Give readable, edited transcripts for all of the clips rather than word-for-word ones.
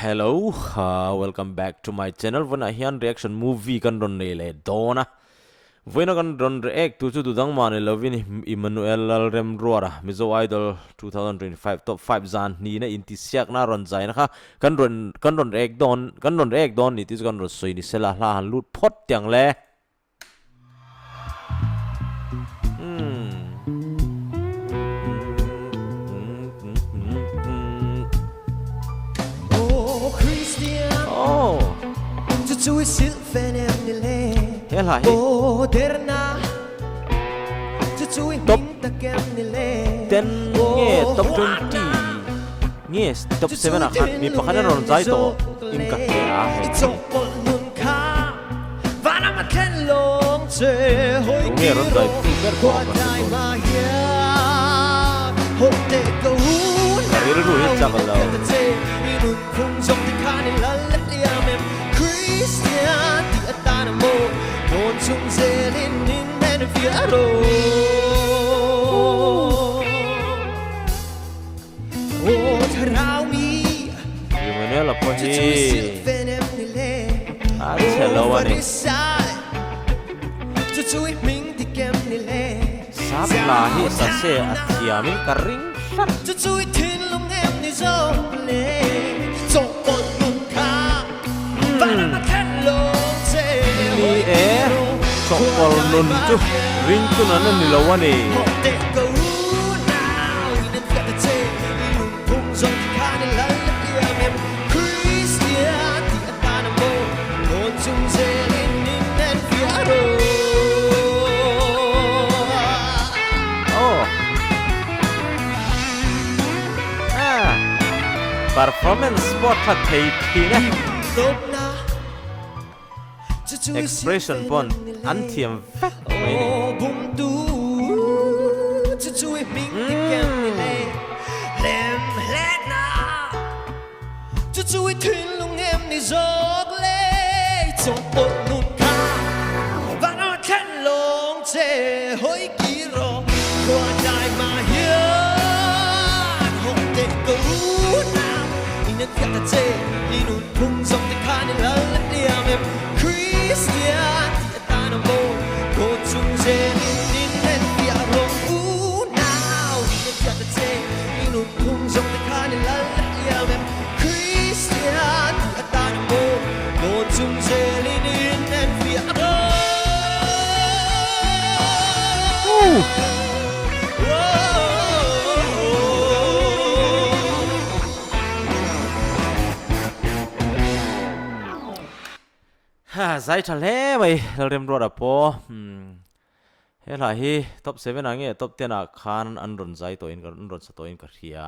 Hello, welcome back to my channel. Vawiinah hian reaction movie kan rawn nei leh dawn a. Vawiina kan rawn react tu chu dudang mah ni lovin Emmanuel Lalremruara, Mizo Idol 2025 top 5 zan hnihna intihsiakna rawn zaina kha kan rawn kan rawn react dawn kan rawn react dawn ni tih chu kan rawn sawi ni sela hla han lut phawt tiang le. He hla hi top 10 nge top 20 nge top 7 ah khan mi pakhat a rawn zai tawh in ka hria a hei Tunge rawn zai tu ber pawh a ka hre tawh. Ka rilru hi chak lo. Emmanuel-a pawh hi a chhe lo a ni. Sap hla hi sa se a thiamin ka ring hlat. Ni e, chawhpawlh nun chu ringtun an ni lo a ni. Performance pawh tha thei thin e. Expression pawn an thiam vek mai ni. Zai tha hle mai Lalremruata pawh he hla hi top 7 ah nge top 10 ah khan an rawn zai tawhin an rawn sa tawhin ka hria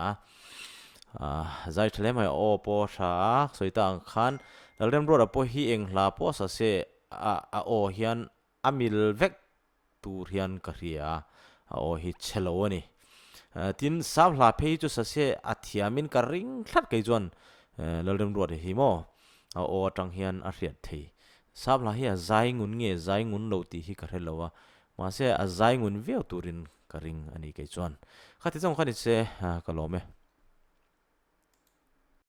zai tha hle mai a aw pawh a tha a sawi ta ang khan Lalremruata pawh hi eng hla pawh sa se a aw hian a mil vek tur hian ka hria a, a aw hi chhe lo a ni. Tin, sap hla phei hi chu sase a thiamin ka ring thlat kei chuan Lalremruat hi maw a aw atang hian a hriat thei. Sap hla hi a zai ngun nge zai ngun lo tih hi ka hre lo a, mahse a zai ngun viau turin ka ring a ni kei chuan. Khati zawng kha ni se ka lawm e.